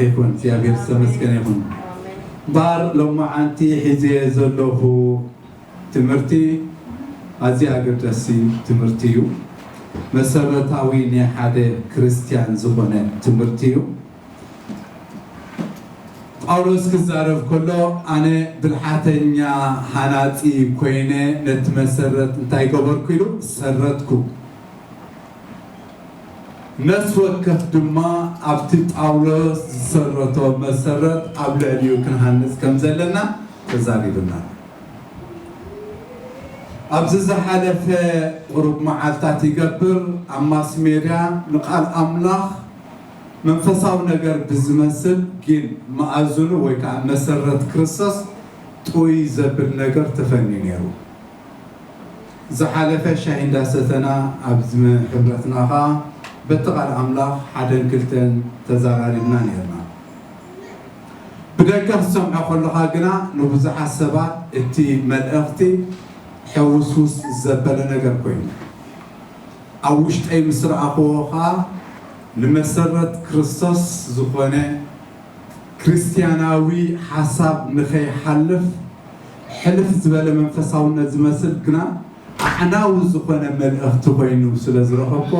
ይኹን፣ እግዚኣብሔር ዝተመስገነ ይኹን። እምበኣር ሎማዓንቲ ሒዘ ዘለኹ ትምህርቲ ኣዝዩ ኣገዳሲ ትምህርቲ እዩ። መሰረታዊ ናይ ሓደ ክርስትያን ዝኾነ ትምህርቲ እዩ። ጳውሎስ ክዛረብ ከሎ፣ ኣነ ብልሓተኛ ሃናጺ ኮይነ ነቲ መሰረት እንታይ ገበርኩ ኢሉ ሰረትኩ። ነፍሲ ወከፍ ድማ ኣብቲ ጳውሎስ ዝሰረቶ መሰረት ኣብ ልዕሊኡ ክንሃንጽ ከም ዘለና ተዛሪብና። ኣብዚ ዝሓለፈ ቁሩብ መዓልታት ይገብር ኣብ ማስ ሜድያ ንቃል ኣምላኽ መንፈሳዊ ነገር ብዝመስል ግን መኣዝኑ ወይ ከዓ መሰረት ክርስቶስ ጥውይ ዘብል ነገር ተፈንዩ ነይሩ። ዝሓለፈ ሻሂ እንዳሰተና ኣብዚ ሕብረትና ኸዓ በቲ ቃል ኣምላኽ ሓደን ክልተን ተዘራሪብና ነይርና። ብደገ ክትሰምዖ ከለኻ ግና ንብዙሓት ሰባት እቲ መልእኽቲ ሕውስውስ ዘበለ ነገር ኮይኑ፣ ኣብ ውሽጠይ ምስ ረኣኽዎ ኸዓ ንመሰረት ክርስቶስ ዝኾነ ክርስትያናዊ ሓሳብ ንኸይሓልፍ ሕልፍ ዝበለ መንፈሳውነት ዝመስል ግና ኣዕናዊ ዝኾነ መልእኽቲ ኮይኑ ስለ ዝረኸብኮ፣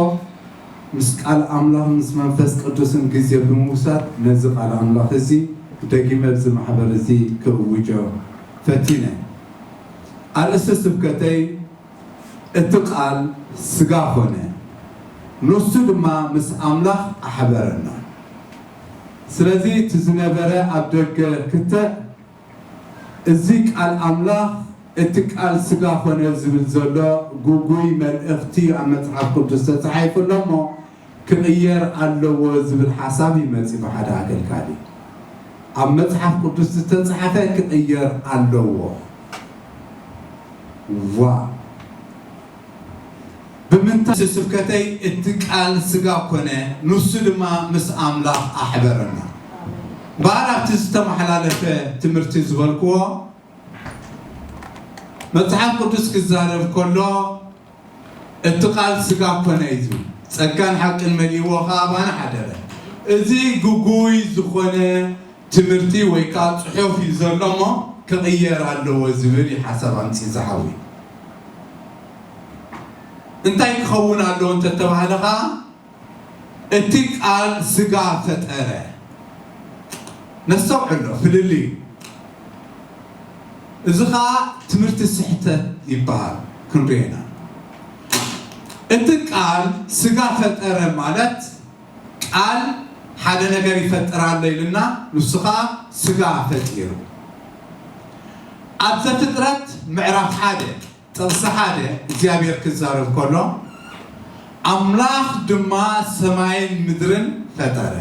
ምስ ቃል ኣምላኽ ምስ መንፈስ ቅዱስን ግዜ ብምውሳድ ነዚ ቃል ኣምላኽ እዚ ደጊመ ኣብዚ ማሕበር እዚ ክእውጆ ፈቲነ። ኣርእስቲ ስብከተይ እቲ ቃል ስጋ ኾነ፣ ንሱ ድማ ምስ ኣምላኽ ኣሕበረና። ስለዚ እቲ ዝነበረ ኣብ ደገ ክትዕ፣ እዚ ቃል ኣምላኽ እቲ ቃል ስጋ ኾነ ዝብል ዘሎ ግጉይ መልእኽቲ ኣብ መጽሓፍ ቅዱስ ተጻሒፉ ኣሎ እሞ ክቕየር ኣለዎ ዝብል ሓሳብ ይመጽእ ብሓደ ኣገልጋሊ። ኣብ መጽሓፍ ቅዱስ ዝተጻሕፈ ክቕየር ኣለዎ። ዋ ብምንታይ ስብከተይ እቲ ቃል ስጋ ኮነ፣ ንሱ ድማ ምስ ኣምላኽ ኣሕበረና። እምበኣር ኣብቲ ዝተመሓላለፈ ትምህርቲ ዝበልክዎ መጽሓፍ ቅዱስ ክዛረብ ከሎ እቲ ቃል ስጋ ኮነ እዩ ዝብል። ጸጋን ሓቅን መሊእዎ ኸኣ ኣባና ሓደረ። እዚ ግጉይ ዝኾነ ትምህርቲ ወይ ከዓ ጽሑፍ እዩ ዘሎ እሞ ክቕየር ኣለዎ ዝብል እዩ ሓሳብ ኣምጺእ ዝሓዊ። እንታይ ክኸውን ኣለዎ እንተተባህለ ኸዓ እቲ ቃል ስጋ ፈጠረ። ነስተውዕሎ ፍልልይ። እዚ ኸዓ ትምህርቲ ስሕተት ይበሃል ክንሪኦ ኢና። እቲ ቃል ስጋ ፈጠረ ማለት ቃል ሓደ ነገር ይፈጥር ኣሎ ኢልና ንሱ ኸዓ ስጋ ፈጢሩ። ኣብ ዘፍጥረት ምዕራፍ ሓደ ጥቕሲ ሓደ እግዚኣብሔር ክዛረብ ከሎ ኣምላኽ ድማ ሰማይን ምድርን ፈጠረ።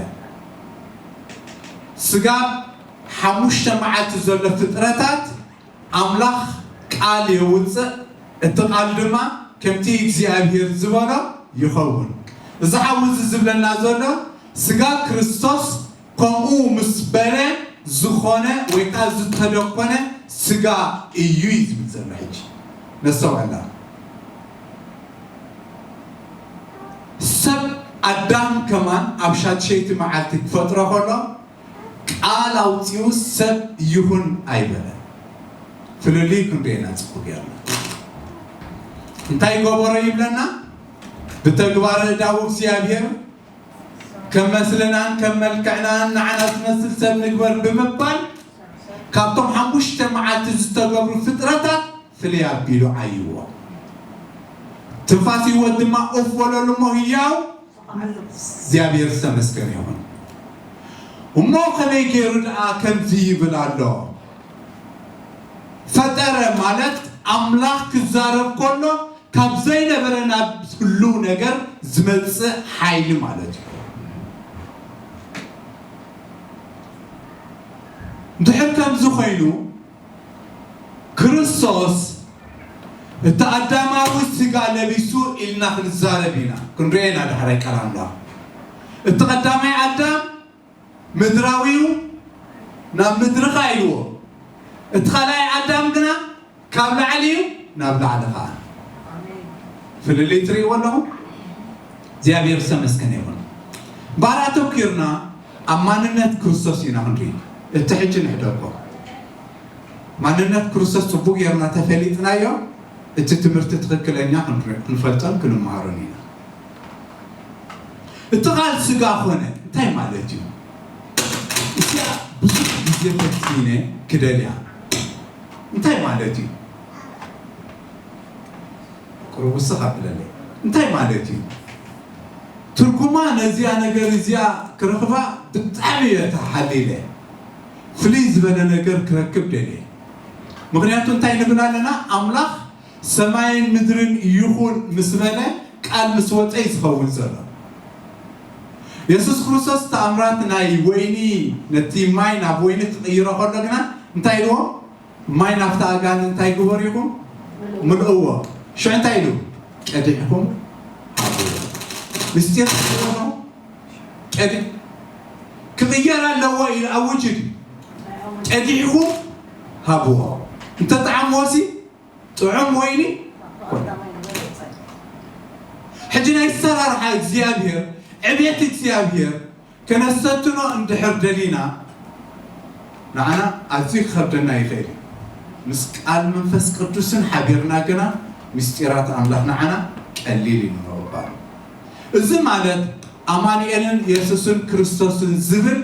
ስጋብ ሓሙሽተ መዓልቲ ዘሎ ፍጥረታት ኣምላኽ ቃል የውፅእ፣ እቲ ቃል ድማ ከምቲ እግዚኣብሔር ዝበሎ ይኸውን። እዚ ሓዊ እዚ ዝብለና ዘሎ ስጋ ክርስቶስ ከምኡ ምስ በለ ዝኾነ ወይ ከዓ ዝተደኮነ ስጋ እዩ እዩ ዝብል ዘሎ። ሕጂ ነስተውዕላ። ሰብ ኣዳም ከማን ኣብ ሻድሸይቲ መዓልቲ ክፈጥሮ ከሎ ቃል ኣውፂኡ ሰብ ይኹን ኣይበለ። ፍልልይ ክንሪኤና ፅቡቅ ገርና እንታይ ገበሮ ይብለና? ብተግባረ እዳው እግዚኣብሔር ከም መስልናን ከም መልክዕናን ንዓና ዝመስል ሰብ ንግበር ብምባል ካብቶም ሓሙሽተ መዓልቲ ዝተገብሩ ፍጥረታት ፍልይ ኣቢሉ ዓይዎ። ትንፋስ ህይወት ድማ ኡፍ በለሉ እሞ ህያው እግዚኣብሔር ዝተመስገነ ይኹን። እሞ ከመይ ገይሩ ደኣ ከምዚ ይብል ኣሎ? ፈጠረ ማለት ኣምላኽ ክዛረብ ከሎ ካብ ዘይነበረ ናብ ህልው ነገር ዝመጽእ ሓይሊ ማለት እዩ። እንድሕር ከምዚ ኮይኑ ክርስቶስ እቲ ኣዳማዊ ስጋ ለቢሱ ኢልና ክንዛረብ ኢና ክንሪኦ ኢና ዳሕራይ ቃል ኣምላኽ። እቲ ቀዳማይ ኣዳም ምድራዊው ናብ ምድሪ ኸዓ ኢልዎ። እቲ ካልኣይ ኣዳም ግና ካብ ላዕሊ እዩ ናብ ላዕሊ ኸዓ። ፍልልይ ትርእይዎ ኣለኹም? እግዚኣብሔር ዝተመስገነ ይኹን። ባር ኣተኪርና ኣብ ማንነት ክርስቶስ ኢና ክንርኢ። እቲ ሕጂ ንሕደጎ። ማንነት ክርስቶስ ጽቡቕ ጌርና ተፈሊጥናዮ፣ እቲ ትምህርቲ ትኽክለኛ ክንር-፣ ክንፈልጦን ክንመሃሮን ኢና። እቲ ቃል ስጋ ኾነ እንታይ ማለት እዩ? እዚኣ ብዙሕ ግዜ ፈቲነ ክደልያ። እንታይ ማለት እዩ? ቁሩብ ውስኽ ኣብለለይ። እንታይ ማለት እዩ? ትርጉማ ነዚኣ ነገር እዚኣ ክረኽባ ብጣዕሚ እየ ተሓሊለ። ፍልይ ዝበለ ነገር ክረክብ ደልየ። ምኽንያቱ እንታይ ንብል ኣለና? ኣምላኽ ሰማይን ምድርን ይኹን ምስ በለ ቃል ምስ ወፀ እዩ ዝኸውን ዘሎ። የሱስ ክርስቶስ ተኣምራት ናይ ወይኒ ነቲ ማይ ናብ ወይኒ ክቕይሮ ከሎ ግና እንታይ ኢልዎ? ማይ ናብቲ ኣጋንንት እንታይ ግበሩ ኢኹም? ምልእዎ። ሽዑ እንታይ ኢሉ? ቀዲሕኩም ሃብዎ። ምስጢር ትብሎ ቀዲ-፣ ክቕየር ኣለዎ ኢሉ ኣውጅ ድዩ? ቀዲሕኩም ሃብዎ። እንተጠዓምዎሲ ጥዑም ወይኒ ኮነ። ሕጂ ናይ ኣሰራርሓ እግዚኣብሔር፣ ዕቤት እግዚኣብሔር፣ ከነስተንትኖ እንድሕር ደሊና፣ ንዓና ኣዝዩ ክኸብደና ይኽእል እዩ። ምስ ቃል መንፈስ ቅዱስን ሓቢርና ግና ምስጢራት ኣምላኽ ንዓና ቀሊል እዩ ንምቕባል። እዚ ማለት ኣማኑኤልን የሱስን ክርስቶስን ዝብል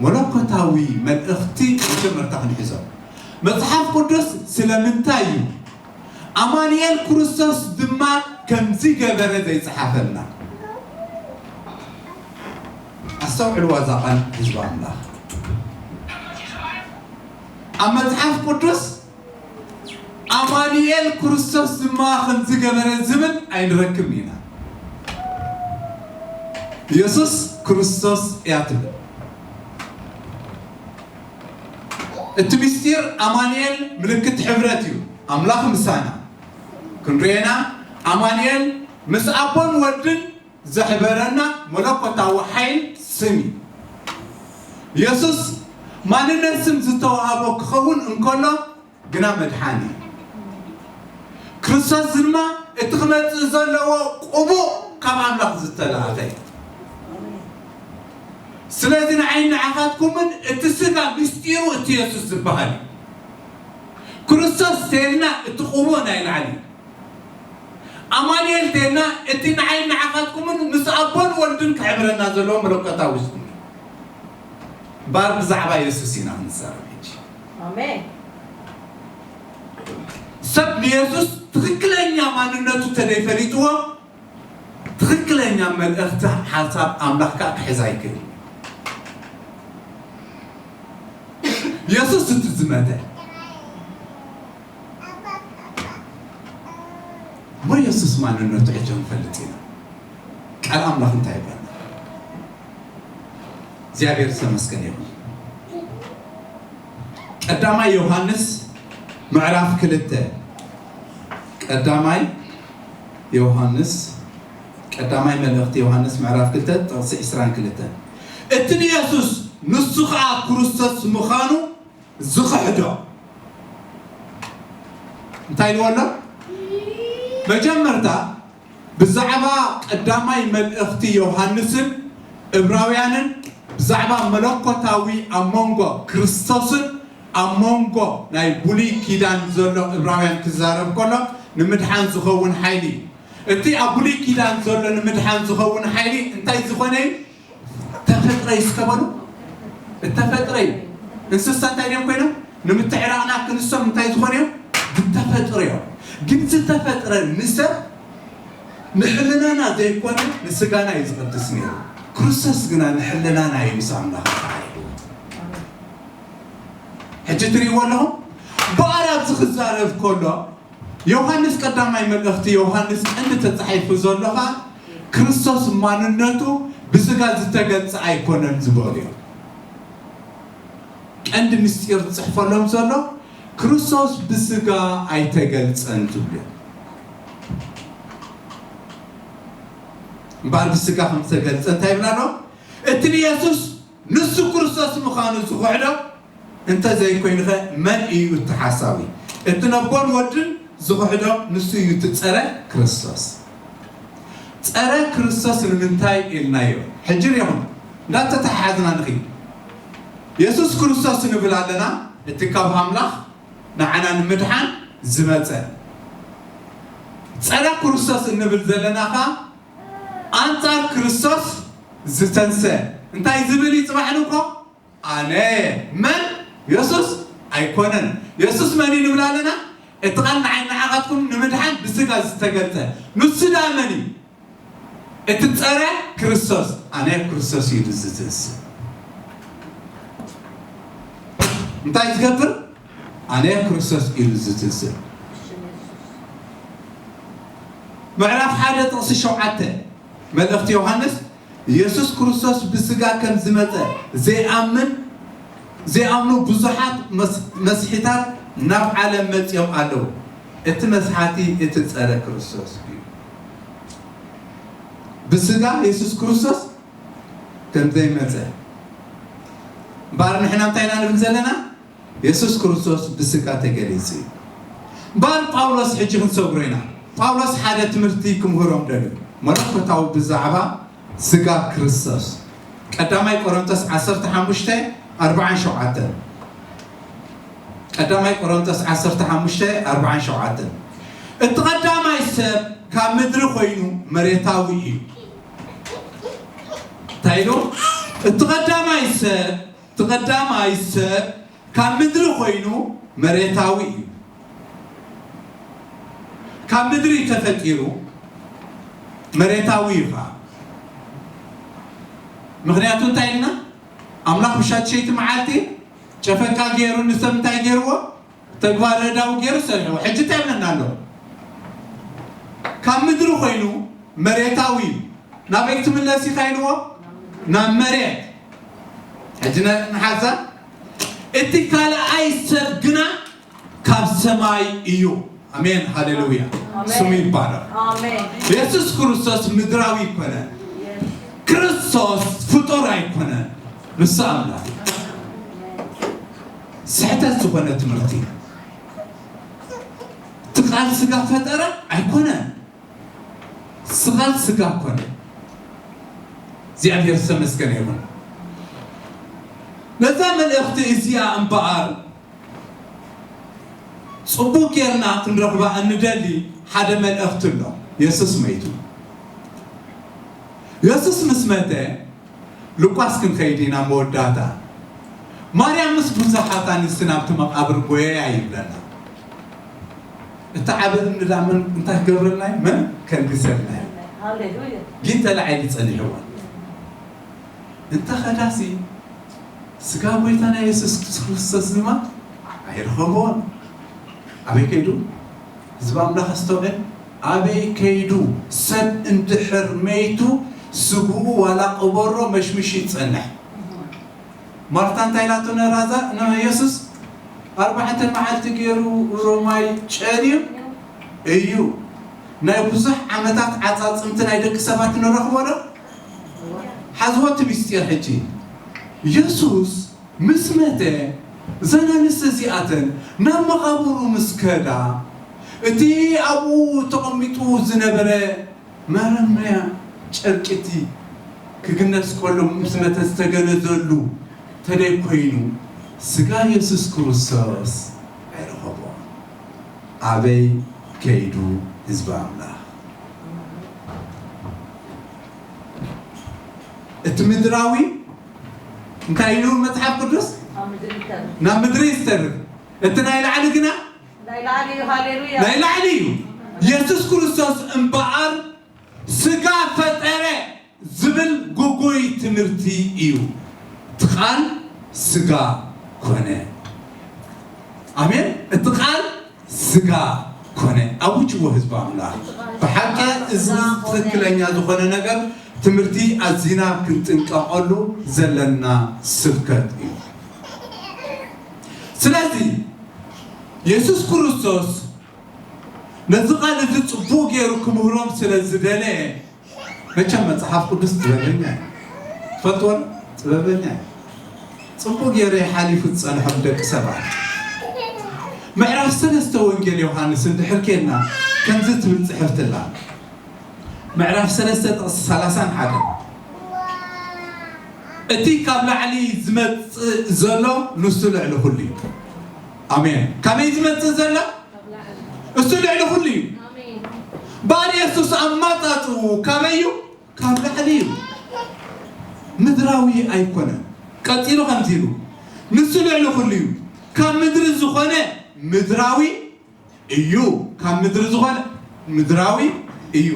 መለኮታዊ መልእኽቲ መጀመርታ ክንሕዞ። መጽሓፍ ቅዱስ ስለምንታይ እዩ ኣማኑኤል ክርስቶስ ድማ ከምዚ ገበረ ዘይጸሓፈልና? ኣስተውዕልዋ እዛ ቃል ህዝቢ ኣምላኽ። ኣብ መጽሓፍ ቅዱስ ኣማኑኤል ክርስቶስ ድማ ከምዚ ገበረ ዝብል ኣይንረክብን ኢና። የሱስ ክርስቶስ እያ ትብል። እቲ ምስጢር ኣማኑኤል ምልክት ሕብረት እዩ። ኣምላኽ ምሳና ክንርእየና ኣማኑኤል ምስ ኣቦን ወድን ዘሕበረና መለኮታዊ ሓይል ስም እዩ። የሱስ ማንነት ስም ዝተዋህቦ ክኸውን እንከሎ ግና መድሓኒ እዩ። ክርስቶስ ድማ እቲ ክመጽእ ዘለዎ ቅቡእ ካብ ኣምላኽ ዝተላእኸ እዩ። ስለዚ ንዓይ ንዓኻትኩምን እቲ ስጋ ምስጢሩ እቲ የሱስ ዝበሃል እዩ። ክርስቶስ ተልና እቲ ቅቡእ ናይ ላዕሊ እዩ። ኣማኑኤል ተልና እቲ ንዓይ ንዓኻትኩምን ምስ ኣቦን ወልድን ክሕብረና ዘለዎ መለኮታዊ ስም እዩ። እምበኣር ብዛዕባ የሱስ ኢና ክንዛረብ ሕጂ። ኣሜን። ሰብ ንየሱስ ትኽክለኛ ማንነቱ ተደይፈሊጥዎ ትኽክለኛ መልእኽቲ ሓሳብ ኣምላኽ ከኣ ክሕዝ ኣይክእል። የሱስ እቲ ዝመተ እሞ የሱስ ማንነቱ ሕጂ ንፈልጥ ኢና። ቃል ኣምላኽ እንታይ ይብለና? እግዚኣብሔር ዝተመስገነ ይኹን። ቀዳማይ ዮሃንስ ምዕራፍ ክልተ፣ ቀዳማይ ዮሃንስ፣ ቀዳማይ መልእኽቲ ዮሃንስ ምዕራፍ ክልተ ጥቕሲ ዕስራን ክልተን፣ እቲ ንየሱስ ንሱ ኸኣ ክርስቶስ ምዃኑ ዝኽሕዶ እንታይ ኢልዎ ኣሎ? መጀመርታ ብዛዕባ ቀዳማይ መልእኽቲ ዮሃንስን እብራውያንን ብዛዕባ መለኮታዊ ኣብ መንጎ ክርስቶስን ኣብ መንጎ ናይ ብሉይ ኪዳን ዘሎ እብራውያን ክዛረብ ከሎ ንምድሓን ዝኸውን ሓይሊ እዩ። እቲ ኣብ ብሉይ ኪዳን ዘሎ ንምድሓን ዝኸውን ሓይሊ እንታይ ዝኾነ እዩ? ተፈጥረ እዩ እስከ በሉ። እተፈጥረ እዩ። እንስሳ እንታይ ድዮም ኮይኖም? ንምትዕራቕና ክንሶም እንታይ ዝኾኑ እዮም? ዝተፈጥረ እዮም። ግን ዝተፈጥረ ንሰብ ንሕልናና ዘይኮነ ንስጋና እዩ ዝቐድስ ነይሩ። ክርስቶስ ግና ንሕልናና እዩ ምስ ኣምላኽ ተዓይዱ። ሕጂ ትርእይዎ ኣለኹም? በኣል ኣብዚ ክዛረብ ከሎ ዮሃንስ ቀዳማይ መልእኽቲ ዮሃንስ ቀንዲ ተጻሒፉ ዘሎ ኸኣ ክርስቶስ ማንነቱ ብስጋ ዝተገልጸ ኣይኮነን ዝበሉ እዮም። ቀንዲ ምስጢር ዝጽሕፈሎም ዘሎ ክርስቶስ ብስጋ ኣይተገልጸን ዝብሉ እዮም። እምበኣር ብስጋ ከም ዝተገልጸ እንታይ ይብላ ኣሎ? እቲ ንየሱስ ንሱ ክርስቶስ ምዃኑ ዝኽሕዶ እንተ ዘይኮይኑኸ መን እዩ እቲ ሓሳዊ? እቲ ነቦን ወድን ዝኽሕዶ ንሱ እዩ እቲ ጸረ ክርስቶስ። ጸረ ክርስቶስ ንምንታይ ኢልናዮ? ሕጂ ርኢኹም፣ እንዳተተሓሓዝና ንኺድ። የሱስ ክርስቶስ ንብል ኣለና፣ እቲ ካብ ኣምላኽ ንዓና ንምድሓን ዝመጸ። ጸረ ክርስቶስ እንብል ዘለና ኸኣ ኣንጻር ክርስቶስ ዝተንሰ። እንታይ ዝብል እዩ ጽባሕ ንግሆ? ኣነ እየ። መን? የሱስ ኣይኮነን። የሱስ መን እዩ ንብል ኣለና? እቲ ቃል ንዓይ ንዓኻትኩም ንምድሓን ብስጋ ዝተገልጸ። ንሱ ደኣ መን እዩ? እቲ ጸረ ክርስቶስ፣ ኣነ ክርስቶስ እዩ ዝትንስእ። እንታይ ዝገብር? ኣነ ክርስቶስ እዩ ዝትንስእ። ምዕራፍ ሓደ ጥቕሲ ሸውዓተ መልእኽቲ ዮሃንስ፣ የሱስ ክርስቶስ ብስጋ ከም ዝመጸ ዘይኣምን፣ ዘይኣምኑ ብዙሓት መስ-፣ መስሒታት ናብ ዓለም መጺኦም ኣለዉ። እቲ መስሓቲ እቲ ጸረ ክርስቶስ እዩ። ብስጋ የሱስ ክርስቶስ ከም ዘይመጸ እምበኣር ንሕና እንታይ ኢና ንብል ዘለና? የሱስ ክርስቶስ ብስጋ ተገሊጹ እዩ። እምበኣር ጳውሎስ ሕጂ ክንሰግሮ ኢና። ጳውሎስ ሓደ ትምህርቲ ክምህሮም ደልዩ። መለኮታዊ ብዛዕባ ስጋ ክርስቶስ። ቀዳማይ ቆሮንቶስ ዓሰርተ ሓሙሽተ ኣርብዓን ሸውዓተን። ቀዳማይ ቆሮንቶስ ዓሰርተ ሓሙሽተ ኣርብዓን ሸውዓተን። እቲ ቀዳማይ ሰብ ካብ ምድሪ ኮይኑ መሬታዊ እዩ። እንታይ ኢሉ? እቲ ቀዳማይ ሰብ፣ እቲ ቀዳማይ ሰብ ካብ ምድሪ ኮይኑ መሬታዊ እዩ። ካብ ምድሪ ተፈጢሩ መሬታዊ እዩ ኸዓ። ምኽንያቱ እንታይ ኢልና? ኣምላኽ ብሻድሸይቲ መዓልቲ ጨፈቃ ገይሩ ንሰብ እንታይ ገይርዎ? ተግባረ እዳው ገይሩ ሰሪሕዎ። ሕጂ እንታይ ይብለና ኣሎ? ካብ ምድሪ ኮይኑ መሬታዊ እዩ። ናበይ ክትምለስ ኢኻ ኢልዎ? ናብ መሬት። ሕጂ ነ-፣ ንሓዛ፣ እቲ ካልኣይ ሰብ ግና ካብ ሰማይ እዩ። ኣሜን፣ ሃሌሉያ። ኣሜን። ስሙ ይባረኽ። ኣሜን። የሱስ ክርስቶስ ምድራዊ ኣይኮነን። የስ። ክርስቶስ ፍጡር ኣይኮነን። ንሱ ኣምላኽ። ስሕተት ዝኾነ ትምህርቲ። እቲ ቃል ስጋ ፈጠረ ኣይኮነን። ስጋ ስጋ ኮነ። እግዚኣብሔር ዝተመስገነ ይኹን። ነዛ መልእኽቲ እዚኣ እምበኣር ጽቡቕ ጌርና ክንረኽባ እንደሊ ሓደ መልእኽቲ ኣሎ። የሱስ መይቱ። የሱስ ምስ መተ፣ ሉቃስ ክንኸይድ ኢና መወዳእታ። ማርያም ምስ ብዙሓት ኣንስቲ ናብቲ መቓብር ጎየያ ይብለና። እቲ ዓቢ እምኒ ደኣ መን እንታይ ክገብረልና እዩ? መን ከልግሰልና እዩ? ሃሌሉያ። ግን ተላዒሉ ጸኒሕዋ። እንተ ኸዳሲ፣ ስጋ ጐይታና የሱስ ክርስቶስ ድማ ኣይረኸቦን። ኣበይ ከይዱ? ህዝቢ ኣምላኽ ኣስተውዕል። ኣበይ ከይዱ? ሰብ እንድሕር መይቱ፣ ስግኡ ዋላ ቀበሮ መሽምሽ ይጸንሕ። ማርታ እንታይ ኢላቶ ነራዛ ንየሱስ? ኣርባዕተ መዓልቲ ገይሩ ሮማይ ጨልዩ እዩ። ናይ ብዙሕ ዓመታት ዓጻጽምቲ ናይ ደቂ ሰባት ንረኽቦ ዶ? ሓዝዎ እቲ ምስጢር ሕጂ። የሱስ ምስ መተ፣ እዘን ኣንስቲ እዚኣተን ናብ መቓብሩ ምስ ከዳ፣ እቲ ኣብኡ ተቐሚጡ ዝነበረ መረመያ ጨርቂ እቲ ክግነዝ ከሎ ምስ መተ ዝተገነዘሉ ተደይ ኮይኑ፣ ስጋ የሱስ ክርስቶስ ኣይረኸቦን። ኣበይ ከይዱ ህዝቢ ኣምላኽ? እቲ ምድራዊ እንታይ ኢሉ መጽሓፍ ቅዱስ? ኣብ ምድሪ ይተርፍ። ናብ ምድሪ ይዝተርፍ። እቲ ናይ ላዕሊ ግና ናይ ላዕሊ እዩ። ሃሌሉያ። ናይ ላዕሊ እዩ። የሱስ ክርስቶስ እምበኣር ስጋ ፈጠረ ዝብል ግጉይ ትምህርቲ እዩ። እቲ ቃል ስጋ ኮነ። ኣሜን። እቲ ቃል ስጋ ኮነ። ኣውጅዎ ህዝቢ ኣምላኽ። ብሓቂ እዚ ትኽክለኛ ዝኾነ ነገር ትምህርቲ ኣዚና ክንጥንቀቐሉ ዘለና ስብከት እዩ። ስለዚ የሱስ ክርስቶስ ነዚ ቃል እዚ ጽቡቕ ገይሩ ክምህሮም ስለ ዝደለየ፣ መቸም መጽሓፍ ቅዱስ ጥበበኛ እዩ። ትፈልጥዎ ዶ? ጥበበኛ እዩ። ጽቡቕ ገይሩ እዩ ሓሊፉ ዝጸንሖም ደቂ ሰባት። ምዕራፍ ሰለስተ ወንጌል ዮሃንስ እንድሕር ኬድና ከምዚ ትብል ጽሕፍቲ ኣላ። ምዕራፍ ሰለስተ ጥቕሲ ሰላሳን ሓደን። እቲ ካብ ላዕሊ ዝመጽእ ዘሎ ንሱ ልዕሊ ኩሉ እዩ። ኣሜን። ካበይ ዝመጽእ ዘሎ? እሱ ልዕሊ ኩሉ እዩ። ባር የሱስ ኣማጻጽኡ ካበይ እዩ? ካብ ላዕሊ እዩ። ምድራዊ ኣይኮነን። ቀጺሉ ከምዚ ኢሉ፣ ንሱ ልዕሊ ኩሉ እዩ። ካብ ምድሪ ዝኾነ ምድራዊ እዩ። ካብ ምድሪ ዝኾነ ምድራዊ እዩ።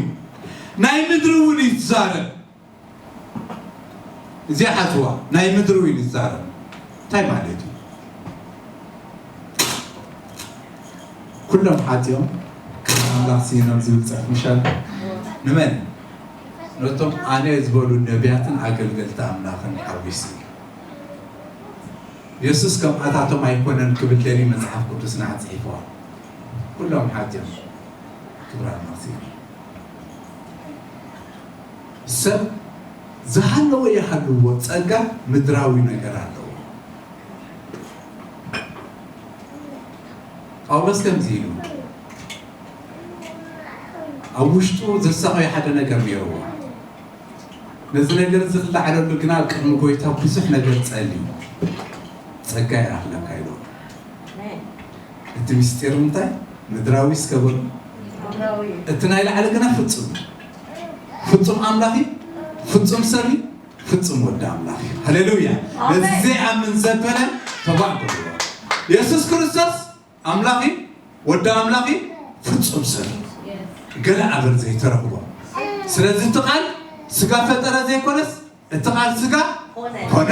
ናይ ምድሪ እውን ይዛረብ። እዚኣ ሓትዋ ናይ ምድሪ እውን ይዛረብ። እንታይ ማለት እዩ? ኩሎም ሓትዮም ከም ኣምላኽ ስኢኖም ዝብል ጽሑፍ ምሻል ንመን? ነቶም ኣነ ዝበሉ ነቢያትን ኣገልገልቲ ኣምላኽን ሓዊሱ እዩ። የሱስ ከምኣታቶም ኣይኮነን ክብል ደልዩ መጽሓፍ ቅዱስና ጽሒፍዋ። ኩሎም ሓትዮም ክብራ መሲሉ ሰብ ዝሃለዎ ይሃልዎ ጸጋ ምድራዊ ነገር ኣለዎ። ጳውሎስ ከምዚ ኢሉ ኣብ ውሽጡ ዘሳቐዮ ሓደ ነገር ነይርዎ። ነዚ ነገር እዚ ክለዓለሉ ግና ኣብ ቅድሚ ጎይታ ብዙሕ ነገር ጸልዩ፣ "ጸጋ ይኣኽለካ" ኢሉ። እቲ ምስጢር እንታይ? ምድራዊ እስከ በሉ። እቲ ናይ ላዕሊ ግና ፍጹም፣ ፍጹም ኣምላኺ፣ ፍጹም ሰብኢ፣ ፍጹም ወዲ ኣምላኽ እዩ። ሃሌሉያ። ነዚ ዘይኣምን ዘበለ ተባዕ በልዎ። የሱስ ክርስቶስ ኣምላኽ እዩ፣ ወዲ ኣምላኽ እዩ፣ ፍጹም ሰብ እዩ። ገለ ኣበር ዘይተረኽቦ። ስለዚ እቲ ቃል ስጋ ፈጠረ ዘይኮነስ፣ እቲ ቃል ስጋ ኮነ። ኮነ።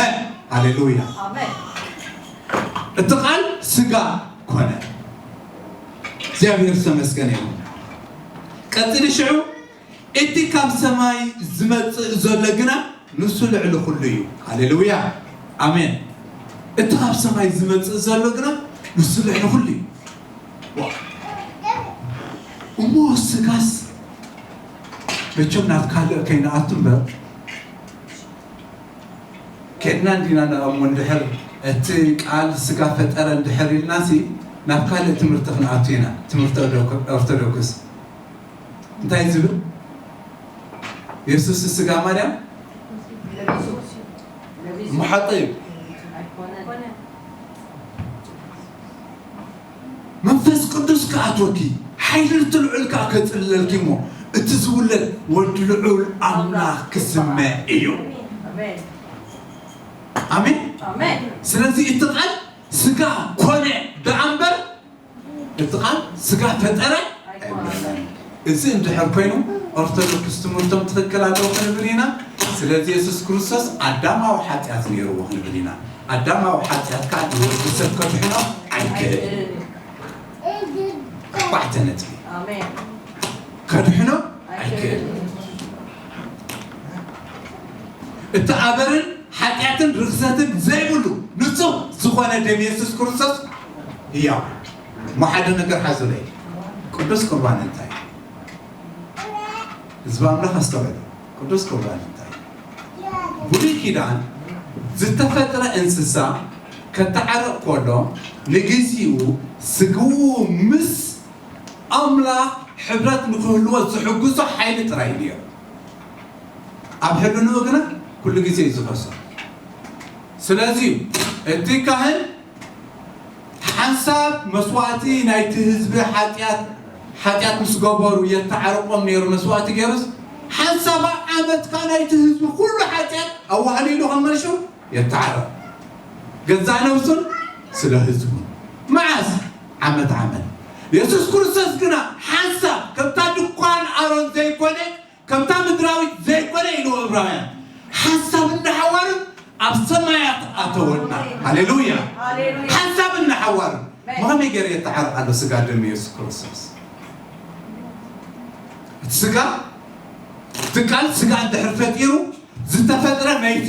ሃሌሉያ። ኣሜን። እቲ ቃል ስጋ ኮነ። እግዚኣብሔር ዝተመስገነ ይሁን። ቀጽሊ ሽዑ፣ እቲ ካብ ሰማይ ዝመጽእ ዘሎ ግና ንሱ ልዕሊ ኩሉ እዩ። ሃሌሉያ። ኣሜን። እቲ ካብ ሰማይ ዝመጽእ ዘሎ ግና ንሱ ልዕሊ ኩሉ እዩ። ዋ። እሞ ስጋስ መቸም ናብ ካልእ ከይንኣቱ እምበር፣ ከድና እንዲና ንኣሞ እንድሕር እቲ ቃል ስጋ ፈጠረ እንድሕር ኢልናሲ ናብ ካልእ ትምህርቲ ክንኣቱ ኢና። ትምህርቲ ኦርቶዶክስ እንታይ ዝብል? የሱስ ስጋ ማርያም ምሓጠ እዩ። መንፈስ ቅዱስ ክኣትወኪ፣ ሓይሊ እቲ ልዑል ከኣ ከጽልለልኪ እሞ፣ እቲ ዝውለድ ወዲ ልዑል ኣምላኽ ክስመ እዩ። ኣሜን። ኣሜን። ስለዚ እቲ ቃል ስጋ ኮነ ደኣ እምበር፣ እቲ ቃል ስጋ ፈጠረ ኣይኮነን። እዚ እንድሕር ኮይኑ ኦርቶዶክስ ትምህርቶም ትኽክል ኣለዉ ክንብል ኢና። ስለዚ የሱስ ክርስቶስ ኣዳማዊ ሓጢኣት ነይርዎ ክንብል ኢና። ኣዳማዊ ሓጢኣት ከዓ ንወዲ ሰብ ከድሕኖ ኣይክእልን። ኣርባዕተ ነጥቢ። ኣሜን። ከድሕኖ ኣይክእልን። እቲ ኣበርን ሓጢኣትን ርኽሰትን ዘይብሉ ንጹህ ዝኾነ ደም የሱስ ክርስቶስ ህያው። እሞ ሓደ ነገር ሓዙለይ፣ ቅዱስ ቁርባን እንታይ? ህዝቢ ኣምላኽ ኣስተውዕሉ። ቅዱስ ቁርባን እንታይ? ብሉይ ኪዳን ዝተፈጥረ እንስሳ ከተዓርቕ ከሎ ንግዚኡ ስግኡ ምስ ኣምላኽ ሕብረት ንክህልዎ ዝሕግዞ ሓይሊ ጥራይ እዩ ነይሩ። ኣብ ሕልንኡ ግና ኩሉ ግዜ እዩ ዝኸሶ። ስለዚ እቲ ካህን ሓንሳብ መስዋእቲ ናይቲ ህዝቢ ሓጢኣት፣ ሓጢኣት ምስ ገበሩ የተዓርቆም ነይሩ መስዋእቲ ገይሩስ፣ ሓንሳብ ዓመት ከኣ ናይቲ ህዝቢ ኩሉ ሓጢኣት ኣዋህሊሉ ከመልሹ የተዓርቕ። ገዛእ ነብሱን ስለ ህዝቡን። መዓስ? ዓመት ዓመት። የሱስ ክርስቶስ ግና ሓንሳብ ከምታ ድኳን ኣሮን ዘይኮነ፣ ከምታ ምድራዊት ዘይኮነ ኢሉ ዕብራውያን። ሓንሳብ እንዳ ሓዋሩ ኣብ ሰማያት ኣተወና። ሃሌሉያ። ሃሌሉያ። ሓንሳብ እንዳ ሓዋሩ። ኣሜን። ብኸመይ ገይሩ የተዓርቕ ኣሎ ስጋ ደም የሱስ ክርስቶስ? እቲ ስጋ፣ እቲ ቃል ስጋ እንድሕር ፈጢሩ ዝተፈጥረ መይቲ፣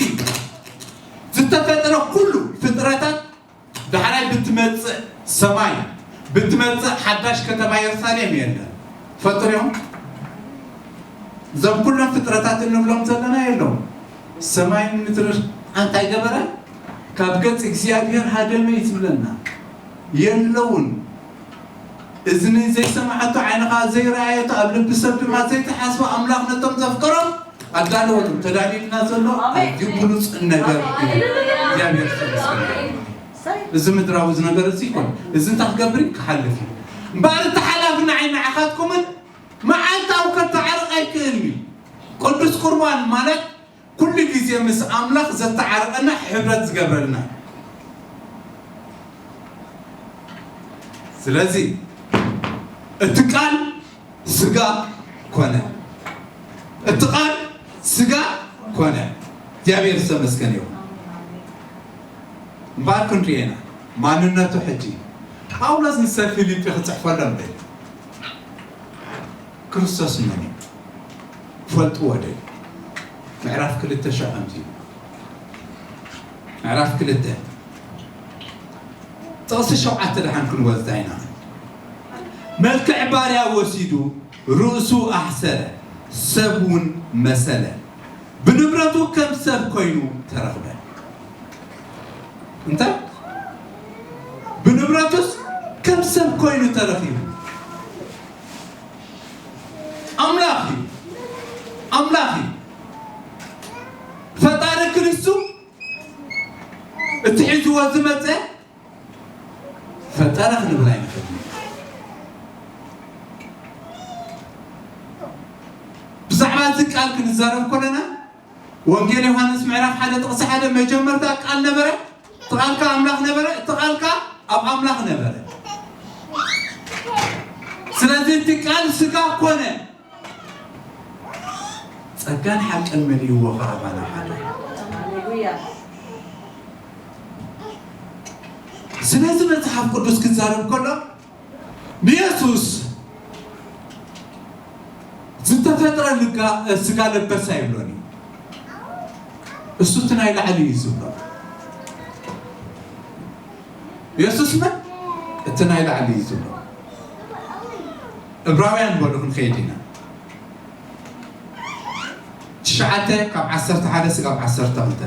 ዝተፈጥረ ኩሉ ፍጥረታት ዳሕራይ ብትመጽእ ሰማይ፣ ብትመጽእ ሓዳሽ ከተማ የሩሳሌም የለን። ትፈልጡ ዲኹም? እዞም ኩሎም ፍጥረታት እንብሎም ዘለና የለውን። ሰማይን ምድርን እንታይ ገበረ? ካብ ገጽ እግዚኣብሔር ሃደመ እዩ ዝብለና። የለውን። እዝኒ ዘይሰማዓቶ፣ ዓይንኻ ዘይረኣየቶ፣ ኣብ ልቢ ሰብ ድማ ዘይተሓስቦ ኣምላኽ ነቶም ዘፍቀሮም ኣዳለወሉ ተዳልዩልና ዘሎ ኣዝዩ ብሉጽ ነገር እዩ። እግዚኣብሔር ይመስገን። እዚ ምድራዊ እዚ ነገር እዚ ይኮን እዚ እንታይ ክገብር እዩ? ክሓልፍ እዩ። እምበኣር እቲ ሓላፊ ንዓይ ንዓኻትኩምን መዓልታዊ ከተዓርቕ ኣይክእልን እዩ። ቅዱስ ቁርባን ማለት ኩሉ ግዜ ምስ ኣምላኽ ዘተዓርቐና፣ ሕብረት ዝገብረልና። ስለዚ እቲ ቃል ስጋ ኮነ። እቲ ቃል ስጋ ኮነ። እግዚኣብሔር ዝተመስገነ ይኹን። እምበኣር ክንሪኤና ማንነቱ ሕጂ ጳውሎስ ንሰብ ፊልጲ ክጽሕፈሎም ደልዩ። ክርስቶስ መን እዩ? ፈልጥዎ ደልዩ። ምዕራፍ ክልተ ሸቐምቲ እዩ። ምዕራፍ ክልተ ጥቕሲ ሸውዓተ ደሓን ክንወስዳ ኢና። መልክዕ ባርያ ወሲዱ ርእሱ ኣሕሰረ፣ ሰብ እውን መሰለ። ብንብረቱ ከም ሰብ ኮይኑ ተረኽበ። እንታይ? ብንብረቱስ ከም ሰብ ኮይኑ ተረኺቡ። ኣምላኽ እዩ። ኣምላኽ እዩ። ፈጣሪ ክንሱ እቲ ሒዝዎ ዝመጸ ፈጠረ ክንብል ኣይንኽእልን። ብዛዕባ እዚ ቃል ክንዛረብ ከለና ወንጌል ዮሃንስ ምዕራፍ ሓደ ጥቕሲ ሓደ መጀመርታ ቃል ነበረ፣ እቲ ቃል ከኣ ኣምላኽ ነበረ፣ እቲ ቃል ከኣ ኣብ ኣምላኽ ነበረ። ስለዚ እቲ ቃል ስጋ ኮነ፣ ጸጋን ሓቅን መሊእዎ ከኣ ኣባና ሓደረ። ስለዚ መጽሓፍ ቅዱስ ክዛረብ ከሎ ንየሱስ ዝተፈጥረ ልጋ-፣ ስጋ ለበስ ኣይብሎን እዩ። እሱ እቲ ናይ ላዕሊ እዩ ዝብሎ። የሱስ መን? እቲ ናይ ላዕሊ እዩ ዝብሎ። እብራውያን በሉ ክንከይድ ኢና። ትሽዓተ ካብ ዓሰርተ ሓደ ስጋብ ዓሰርተ ክልተ።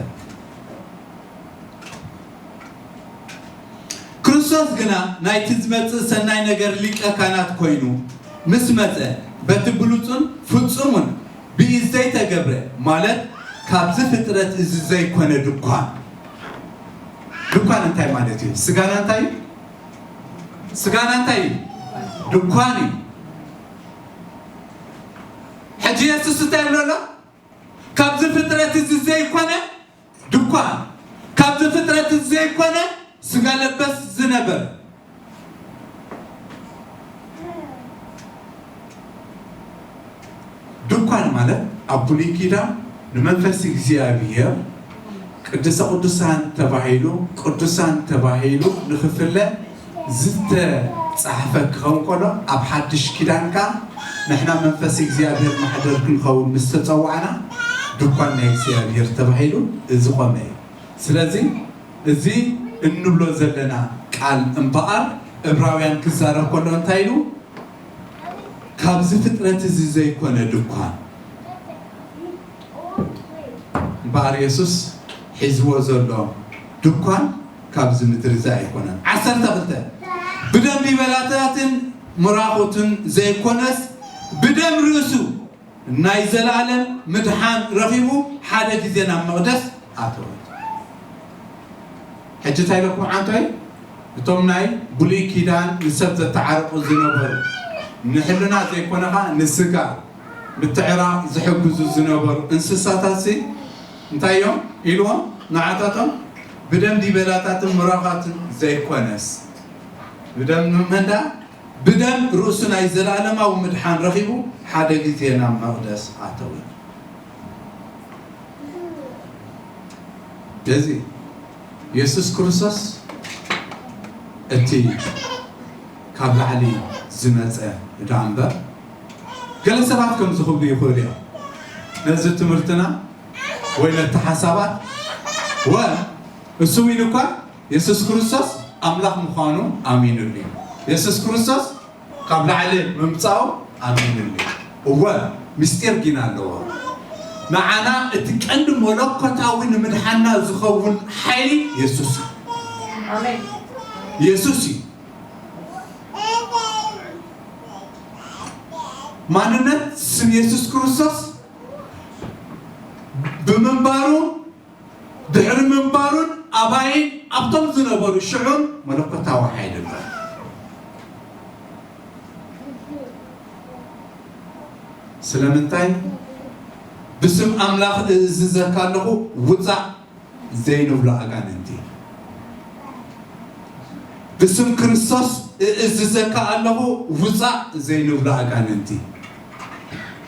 ክርስቶስ ግና ናይቲ ዝመጽእ ሰናይ ነገር ሊቀ ካህናት ኮይኑ ምስ መጸ፣ በቲ ብሉጹን ፍጹሙን ብኢድ ዘይተገብረ፣ ማለት ካብዚ ፍጥረት እዚ ዘይኮነ ድኳን። ድኳን እንታይ ማለት እዩ? ስጋና እንታይ እዩ? ስጋና እንታይ እዩ? ድኳን እዩ። ሕጂ የሱስ እንታይ ይብሎ ኣሎ? ካብዚ ፍጥረት እዚ ዘይኮነ ድኳን፣ ካብዚ ፍጥረት እዚ ዘይኮነ ስጋ ለበስ ዝነበረ። ድኳን ማለት ኣብ ብሉይ ኪዳን ንመንፈስ እግዚኣብሔር ቅድስተ ቅዱሳን ተባሂሉ፣ ቅዱሳን ተባሂሉ ንኽፍለ ዝተጻሕፈ ክኸውን ከሎ፣ ኣብ ሓድሽ ኪዳን ከኣ ንሕና መንፈስ እግዚኣብሔር ማሕደር ክንኸውን ምስ ተጸዋዕና፣ ድኳን ናይ እግዚኣብሔር ተባሂሉ እዚ ቆመ እዩ። ስለዚ እዚ እንብሎ ዘለና ቃል እምበኣር፣ ዕብራውያን ክዛረብ ከሎ እንታይ ኢሉ? ካብዚ ፍጥረት እዚ ዘይኮነ ድኳን። እምበኣር የሱስ ሒዝዎ ዘሎ ድኳን ካብዚ ምድሪ እዚ ኣይኮነን። ዓሰርተ ክልተ፣ ብደም ዲበላታትን ምራኹትን ዘይኮነስ፣ ብደም ርእሱ ናይ ዘለኣለም ምድሓን ረኺቡ ሓደ ግዜ ናብ መቕደስ ኣተወ። ሕጂ እንታይ ኢለኩም ዓንቶይ? እቶም ናይ ብሉይ ኪዳን ንሰብ ዘተዓርቑ ዝነበሩ፣ ንሕልና ዘይኮነ ኸኣ ንስጋ ምትዕራቕ ዝሕግዙ ዝነበሩ እንስሳታትሲ እንታይ እዮም ኢልዎም? ንዓታቶም ብደም ዲበላታትን ምራኻትን ዘይኮነስ፣ ብደም መን ደኣ? ብደም ርእሱ ናይ ዘለኣለማዊ ምድሓን ረኺቡ ሓደ ግዜ ናብ መቕደስ ኣተወ። ስለዚ የሱስ ክርስቶስ እቲ ካብ ላዕሊ ዝመጸ ደኣ እምበር፣ ገለ ሰባት ከምዚ ክብሉ ይኽእሉ እዮም። ነዚ ትምህርትና ወይ ነቲ ሓሳባት ወ እሱ ኢሉ እኳ የሱስ ክርስቶስ ኣምላኽ ምዃኑ ኣሚኑሉ እዩ። የሱስ ክርስቶስ ካብ ላዕሊ ምምጻኡ ኣሚኑሉ እዩ። እወ፣ ምስጢር ግን ኣለዎ። ንዓና እቲ ቀንዲ መለኮታዊ ንምድሓና ዝኸውን ሓይሊ የሱስ እዩ። ኣሜን። የሱስ እዩ። ማንነት ስም የሱስ ክርስቶስ ብምንባሩ ድሕሪ ምንባሩን ኣባይን ኣብቶም ዝነበሩ ሽዑን መለኮታዊ ሓይሊ እምበር። ስለምንታይ? ብስም ኣምላኽ እእዝዘካ ኣለኹ፣ ውጻእ ዘይንብሎ ኣጋንንቲ። ብስም ክርስቶስ እእዝዘካ ኣለኹ፣ ውጻእ ዘይንብሎ ኣጋንንቲ።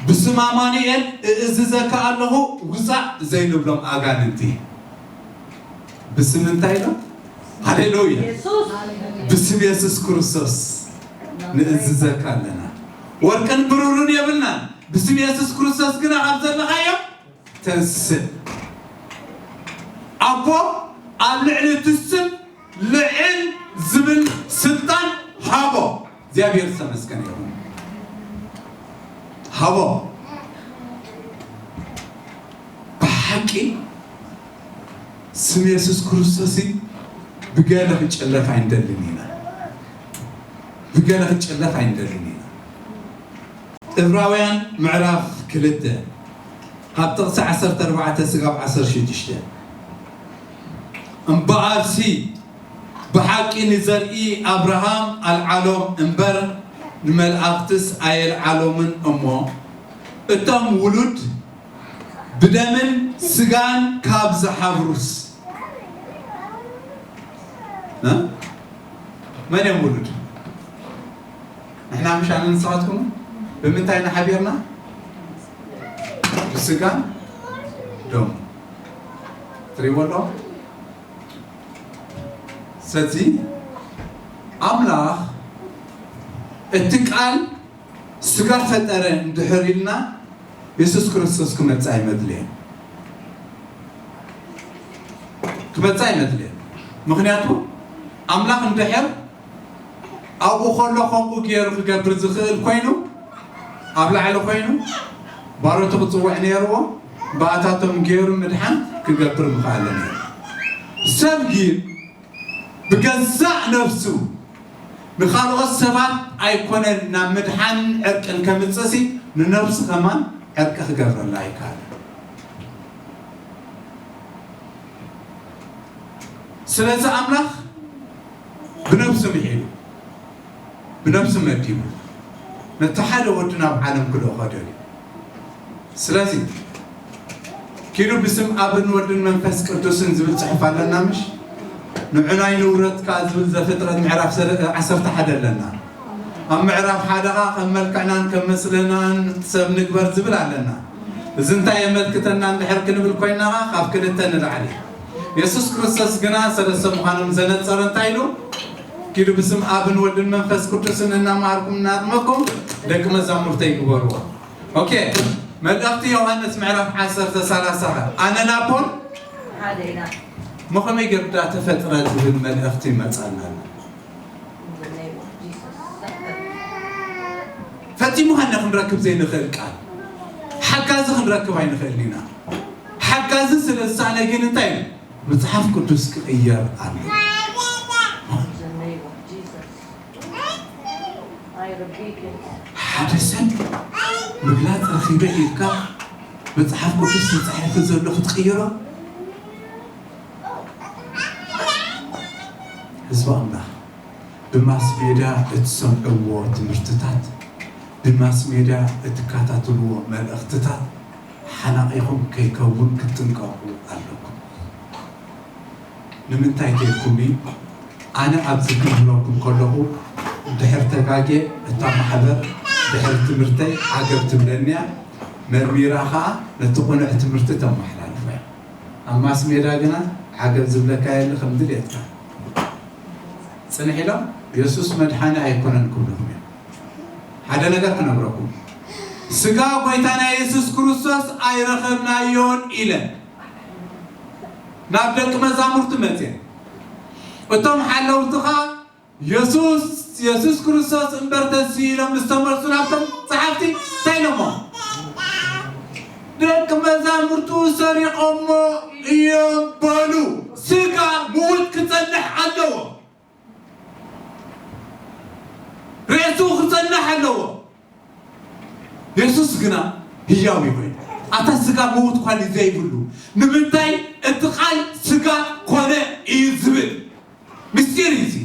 ብስም ኣማኑኤል እእዝዘካ ኣለኹ፣ ውጻእ ዘይንብሎም ኣጋንንቲ። ብስም እንታይ ኢሎም? ሃሌሉያ። የሱስ። ብስም የሱስ ክርስቶስ ንእዝዘካ ኣለና። ወርቅን ብሩርን የብልናን። ብስም የሱስ ክርስቶስ ግና ካብ ዘለኻዮ ተንስእ። ኣቦ ኣብ ልዕሊ እቲ ስም ልዕል ዝብል ስልጣን ሃቦ። እግዚኣብሔር ዝተመስገነ ይኹን። ሃቦ። ብሓቂ ስም የሱስ ክርስቶስ ብገለ ክጭለፍ ኣይንደልን ኢና። ብገለ ክጭለፍ ኣይንደልን ኢና። ዕብራውያን ምዕራፍ ክልተ ካብ ጥቕሲ ዓሰርተ ኣርባዕተ ስጋብ ዓሰርተ ሽዱሽተ። እምበኣርሲ ብሓቂ ንዘርኢ ኣብርሃም ኣልዓሎም እምበር ንመላእኽትስ ኣየልዓሎምን እሞ፣ እቶም ውሉድ ብደምን ስጋን ካብ ዝሓብሩስ፣ እ? መን እዮም ውሉድ? ንሕና ምሽ ኣነ ንስኻትኩም ብምንታይ ኢና ሓቢርና? ብስጋን ደሙ። ትሪእዎ ኣለኹም? ስለዚ ኣምላኽ እቲ ቃል ስጋ ፈጠረ እንድሕር ኢልና የሱስ ክርስቶስ ክመጽእ ኣይመድለየን። ክመጽእ ኣይመድለየን። ምኽንያቱ ኣምላኽ እንድሕር ኣብኡ ከሎ ከምኡ ገይሩ ክገብር ዝኽእል ኮይኑ፣ ኣብ ላዕሊ ኮይኑ ባሮቱ ክጽውዕ ነይርዎ፣ ብኣታቶም ገይሩ ምድሓን ክገብር ምኽኣለ ነይሩ። ሰብ ግን ብገዛእ ነፍሱ ንኻልኦት ሰባት ኣይኮነን ናብ ምድሓን ዕርቅን ከምጽእሲ፣ ንነፍሱ ከማን ዕርቂ ክገብረላ ኣይከኣለን። ስለዚ ኣምላኽ ብነፍሱ ምሒሉ፣ ብነፍሱ መዲቡ፣ ነቲ ሓደ ወዱ ናብ ዓለም ክልእኾ ደልዩ። ስለዚ ኪዱ ብስም ኣብን ወድን መንፈስ ቅዱስን ዝብል ጽሑፍ ኣለና ምሽ? ንዑናይ ንውረድ ከኣ ዝብል ዘፍጥረት ምዕራፍ ሰለ-፣ ዓሰርተ ሓደ ኣለና። ኣብ ምዕራፍ ሓደ ኸኣ ከም መልክዕናን ከም ምስልናን ሰብ ንግበር ዝብል ኣለና። እዚ እንታይ የመልክተና እንድሕር ክንብል ኮይንና ኸኣ ካብ ክልተ ንላዕሊ። የሱስ ክርስቶስ ግና ሰለስተ ምዃኖም ዘነጸረ እንታይ ኢሉ? ኪዱ ብስም ኣብን ወድን መንፈስ ቅዱስን እናመሃርኩም እናጥመቅኩም ደቂ መዛሙርተይ ግበርዎ። ኦኬ፣ መልእኽቲ ዮሃንስ ምዕራፍ ዓሰርተ ሰላሳ ኣነ ናፖን ሓደ ኢና። መኸመይ ገርዳ ተፈጥረ ዝብል መልእኽቲ ይመጻና ኣሎ። ፈጺሙ ኸነ ክንረክብ ዘይንኽእል ቃል፣ ሓጋዚ ክንረክብ ኣይንኽእል ኢና። ሓጋዚ ስለ ዝሰኣነ ግን እንታይ እዩ? መጽሓፍ ቅዱስ ክቕየር ኣሎ። ሓደ ሰብ ምግላጽ ረኺበ ኢልካ መጽሓፍ ቅዱስ ተጻሒፉ ዘሎ ክትቕይሮ? ህዝቢ ኣምላኽ፣ ብማስ ሜድያ እትሰምዕዎ ትምህርትታት፣ ብማስ ሜድያ እትከታተልዎ መልእኽትታት ሓናቒኹም ከይከውን ክትጥንቀቑ ኣለኩም። ንምንታይ ተይልኩምኒ? ኣነ ኣብዚ ክምህረኩም ከለኹ፣ ድሕር ተጋጌ እታ ማሕበር ድሕሪ ትምህርተይ ዓገብ ትብለኒ እያ። መርሚራ ኸኣ ነቲ ቅኑዕ ትምህርቲ ተመሓላልፎ እያ። ኣብ ማስ ሜዳ ግና ዓገብ ዝብለካ የለ ከም ድሌትካ። ጽንሕ ኢሎም የሱስ መድሓኒ ኣይኮነን ክብልኹም እዮም። ሓደ ነገር ክነግረኩም፣ ስጋ ጎይታና የሱስ ክርስቶስ ኣይረኸብናዮን ኢለን ናብ ደቂ መዛሙርቱ መጽየን። እቶም ሓለውቲ ኸኣ የሱስ፣ የሱስ ክርስቶስ እምበር ተስኢ ኢሎም ምስ ተመልሱ ናብቶም ጸሓፍቲ እንታይ ኢሎሞ? ደቂ መዛሙርቱ ሰሪቖሞ እዮም በሉ። ስጋ ምዉት ክጸንሕ ኣለዎ። ርእሱ ክጸንሕ ኣለዎ። የሱስ ግና ህያው እዩ ኮይኑ። ኣታ ስጋ ምዉት ኳን እዩ ዘይብሉ። ንምንታይ? እቲ ቃል ስጋ ኮነ እዩ ዝብል ምስጢር እዩ እዚ።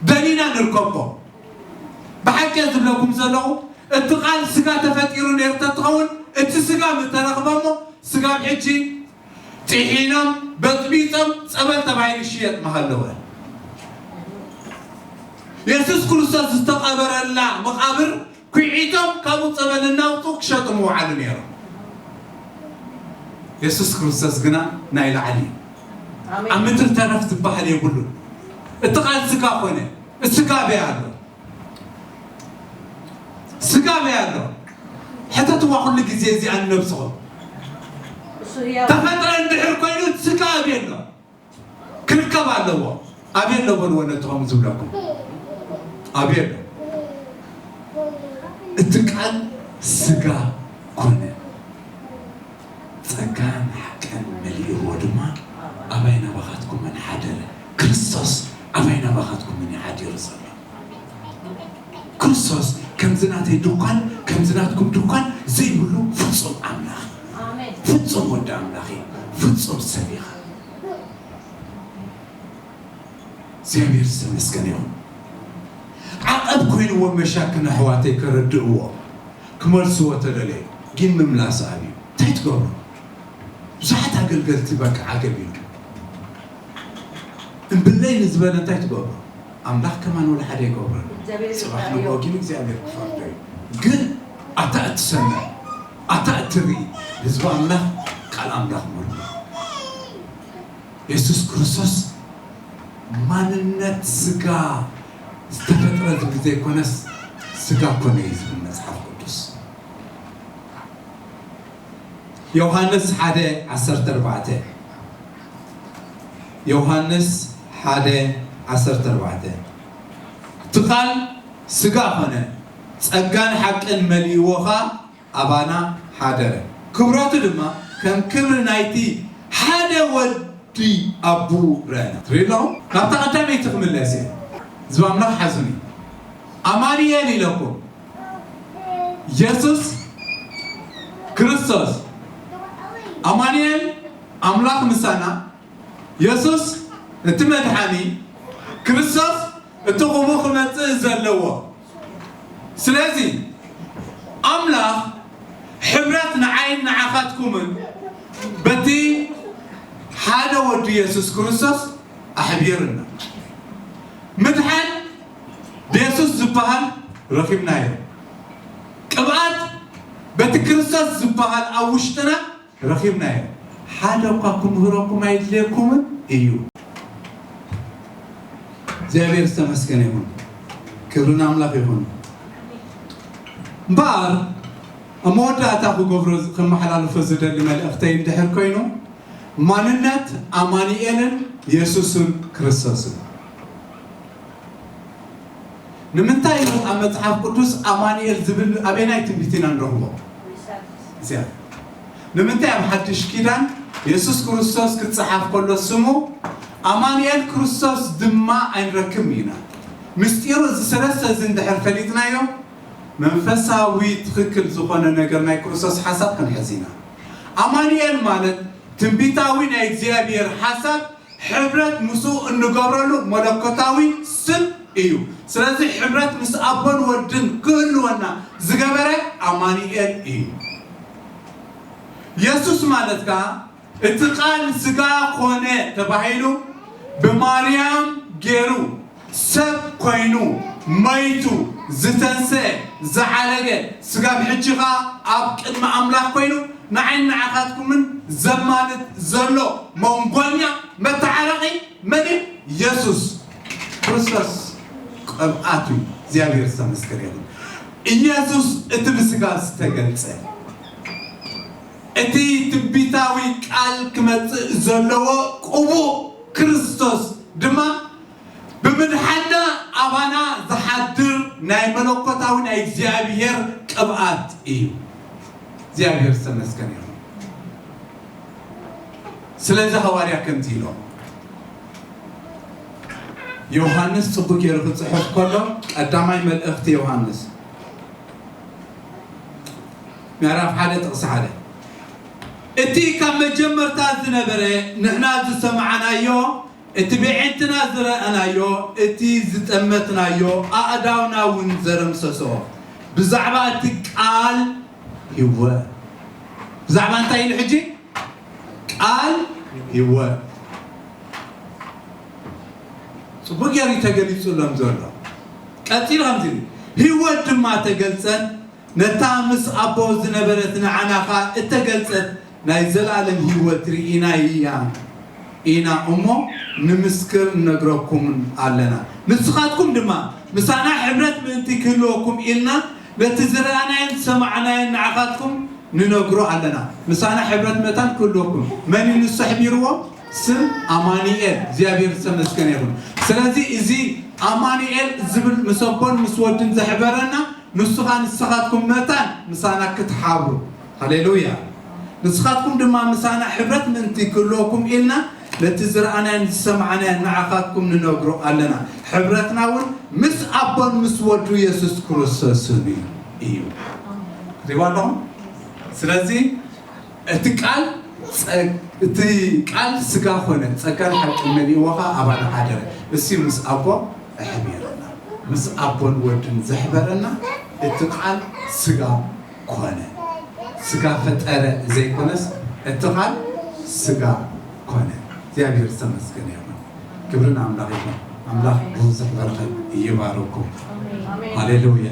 ደሊና ንርከቦ። ብሓቂ ዝብለኩም ዘለኹ፣ እቲ ቃል ስጋ ተፈጢሩ ነይሩ ተትኸውን፣ እቲ ስጋ ምተረኽበ እሞ፣ ስጋ ብሕጂ ጥሒኖም በጥቢጦም ጸበል ተባሂሉ ይሽየጥ ምሃለወ። የሱስ ክርስቶስ ዝተቐበረላ መቓብር ኩዒቶም ካብኡ ጸበል እናውፅኡ ክሸጡ ምውዓሉ ነይሮም። የሱስ ክርስቶስ ግና ናይ ላዕሊ እዩ። ኣብ ምድሪ ተረፍ ዝበሃል የብሉን። እቲ ቃል ስጋ ኮነ፣ ስጋ ኣበይ ኣሎ? ስጋ ኣበይ ኣሎ? ሕተትዋ ኩሉ ግዜ እዚኣ ንነብስኹም። ተፈጥረ እንድሕር ኮይኑ ስጋ ኣበይ ኣሎ? ክርከብ ኣለዎ። ኣበይ ኣሎ በልዎ ነቲ ከምኡ ዝብለኩም። ኣበይ ኣሎ? እቲ ቃል ስጋ ኮነ፣ ጸጋን ሓቅን መሊእዎ ድማ ኣባይ ናባኻትኩምን ሓደረ። ክርስቶስ ኣባይ ናባኻትኩምን እዩ ሓዲሩ ዘሎ። ክርስቶስ ከምዚ ናተይ ድኳን፣ ከምዚ ናትኩም ድኳን ዘይብሉ ፍጹም ኣምላኽ፣ ፍጹም ወዲ ኣምላኽ እዩ። ፍጹም ሰብ ኢኻ። እግዚኣብሔር ዝተመስገነ ይኹን። ዓቐብ ኮይንዎም መሻክን ኣሕዋተይ ከረድእዎ ክመልስዎ ተደለዩ፣ ግን ምምላስ ኣብዩ። እንታይ ትገብሩ? ብዙሓት ኣገልገልቲ በቃ ዓገብ ኢሉ። እምብለይ ንዝበለ እንታይ ትገብሩ? ኣምላኽ ከማን ወላ ሓደ ይገብረሉ። እግዚኣብሔር ጽባሕ ይፍርዶ ንግሆ እዩ። ግን እግዚኣብሔር ክፈርዶ እዩ። ግን ኣታ እትሰምዕ፣ ኣታ እትርኢ፣ ህዝቢ ኣምላኽ ቃል ኣምላኽ ምርምር። የሱስ ክርስቶስ ማንነት ስጋ ዝተፈጥረ ዝብል ዘይኮነስ፣ ስጋ ኮነ እዩ ዝብል መጽሓፍ ቅዱስ። ዮሃንስ ሓደ ዓሰርተ ኣርባዕተ፣ ዮሃንስ ሓደ ዓሰርተ ኣርባዕተ፣ እቲ ቃል ስጋ ኾነ፣ ጸጋን ሓቅን መሊእዎ ኸኣ ኣባና ሓደረ፣ ክብረቱ ድማ ከም ክብሪ ናይቲ ሓደ ወዲ ኣቡ ረኣና። ትርኢ ኣለኹም? ናብታ ቀዳመይቲ ክምለስ እየ። ህዝቢ ኣምላኽ ሓዙኒ። ኣማኑኤል ኢለኩም። የሱስ ክርስቶስ። ኣማኑኤል ኣምላኽ ምሳና። የሱስ እቲ መድሓኒ። ክርስቶስ እቲ ክቡር ክመጽእ ዘለዎ። ስለዚ ኣምላኽ ሕብረት ንዓይን ንዓኻትኩምን በቲ ሓደ ወዱ የሱስ ክርስቶስ ኣሕቢርና። ምድሓን ብየሱስ ዝበሃል ረኺብናዮ። ቅብኣት በቲ ክርስቶስ ዝበሃል ኣብ ውሽጥና ረኺብናዮ። ሓደ እኳ ክምህረኩም ኣይድልየኩምን እዩ። እግዚኣብሔር ዝተመስገነ ይኹን። ክብሪ ንኣምላኽ ይኹን። እምበኣር ኣብ መወዳእታ ክገብሮ፣ ከመሓላልፎ ዝደሊ መልእኽተይ እንድሕር ኮይኑ፣ ማንነት ኣማኑኤልን የሱስን ክርስቶስን። ንምንታይ እዩ ኣብ መጽሓፍ ቅዱስ ኣማኑኤል ዝብል ኣበየናይ ትንቢት ኢና ንረኽቦ? እዚኣ። ንምንታይ ኣብ ሓድሽ ኪዳን የሱስ ክርስቶስ ክጸሓፍ ከሎ ስሙ ኣማኑኤል ክርስቶስ ድማ ኣይንረክብን ኢና? ምስጢሩ እዚ ሰለስተ እዚ እንድሕር ፈሊጥናዮ፣ መንፈሳዊ ትኽክል ዝኾነ ነገር ናይ ክርስቶስ ሓሳብ ክንሕዝ ኢና። ኣማኑኤል ማለት ትንቢታዊ ናይ እግዚኣብሔር ሓሳብ ሕብረት ምስኡ እንገብረሉ መለኮታዊ ስም እዩ። ስለዚ ሕብረት ምስ ኣቦን ወድን ክህልወና ዝገበረ ኣማኑኤል እዩ። የሱስ ማለት ከኣ እቲ ቃል ስጋ ኮነ ተባሂሉ ብማርያም ገይሩ ሰብ ኮይኑ መይቱ ዝተንሰ ዝዓረገ ስጋ ብሕጂ ኸኣ ኣብ ቅድሚ ኣምላኽ ኮይኑ ንዓይን ንዓኻትኩምን ዘማልድ ዘሎ መንጎኛ መተዓረቒ መን እዩ? የሱስ ክርስቶስ ቅብኣቱ። እግዚኣብሔር ዝተመስገነ ይኹን። ኢየሱስ እቲ ብስጋ ዝተገልጸ እቲ ትንቢታዊ ቃል ክመጽእ ዘለዎ ቅቡእ ክርስቶስ ድማ ብምድሓና ኣባና ዝሓድር ናይ መለኮታዊ ናይ እግዚኣብሔር ቅብኣት እዩ። እግዚኣብሔር ዝተመስገነ ይኹን። ስለዚ ሃዋርያ ከምዚ ኢሎም፣ ዮሃንስ ጽቡቅ ገይሩ ክጽሕፍ ከሎ፣ ቀዳማይ መልእኽቲ ዮሃንስ ምዕራፍ ሓደ ጥቕሲ ሓደ። እቲ ካብ መጀመርታ ዝነበረ፣ ንሕና ዝሰማዕናዮ፣ እቲ ብዒንትና ዝረኣናዮ፣ እቲ ዝጠመትናዮ፣ ኣእዳውና እውን ዘረምሰሶ፣ ብዛዕባ እቲ ቃል ህይወት። ብዛዕባ እንታይ ኢሉ ሕጂ? ቃል ህይወት። ጽቡቅ ገይሩ ተገሊጹሎም ዘሎ። ቀጺሉ ከምዚ ኢሉ፣ ህይወት ድማ ተገልጸን፣ ነታ ምስ ኣቦ ዝነበረት ንዓና ኸኣ እተገልጸት ናይ ዘላለም ህይወት ርኢናያ ኢና እሞ፣ ንምስክር ንነግረኩምን ኣለና። ንስኻትኩም ድማ ምሳና ሕብረት ምእንቲ ክህልወኩም ኢልና፣ ነቲ ዝረኣናዮን ዝሰማዕናዮን ንዓኻትኩም ንነግሮ ኣለና። ምሳና ሕብረት መታን ክህልወኩም። መን እዩ ንሱ ኣሕቢርዎ? ስም ኣማኑኤል። እግዚኣብሔር ዝተመስገነ ይኹን። ስለዚ እዚ ኣማኑኤል ዝብል ምስ ኣቦን ምስ ወድን ዘሕበረና፣ ንሱ ኸኣ ንስኻትኩም መታን ምሳና ክትሓብሩ። ሃሌሉያ። ንስኻትኩም ድማ ምሳና ሕብረት ምእንቲ ክህልወኩም ኢልና፣ ነቲ ዝረኣናዮን ዝሰማዕናዮን ንዓኻትኩም ንነግሮ ኣለና። ሕብረትና እውን ምስ ኣቦን ምስ ወዱ የሱስ ክርስቶስን እዩ። እዩ። ትሪእዎ ኣለኹም? ስለዚ እቲ ቃል ጸ-፣ እቲ ቃል ስጋ ኾነ፣ ጸጋን ሓቅን መሊእዎ ኸኣ ኣባና ሓደረ። እሱ ምስ ኣቦ ኣሕቢረና። ምስ ኣቦን ወድን ዘሕበረና እቲ ቃል ስጋ ኮነ። ስጋ ፈጠረ ዘይኮነስ፣ እቲ ቃል ስጋ ኮነ። እግዚኣብሔር ዝተመስገነ ይኹን። ክብሪ ንኣምላኽ ይኹን። ኣምላኽ ብብዙሕ በረኸት ይባርኩም። ሃሌሉያ።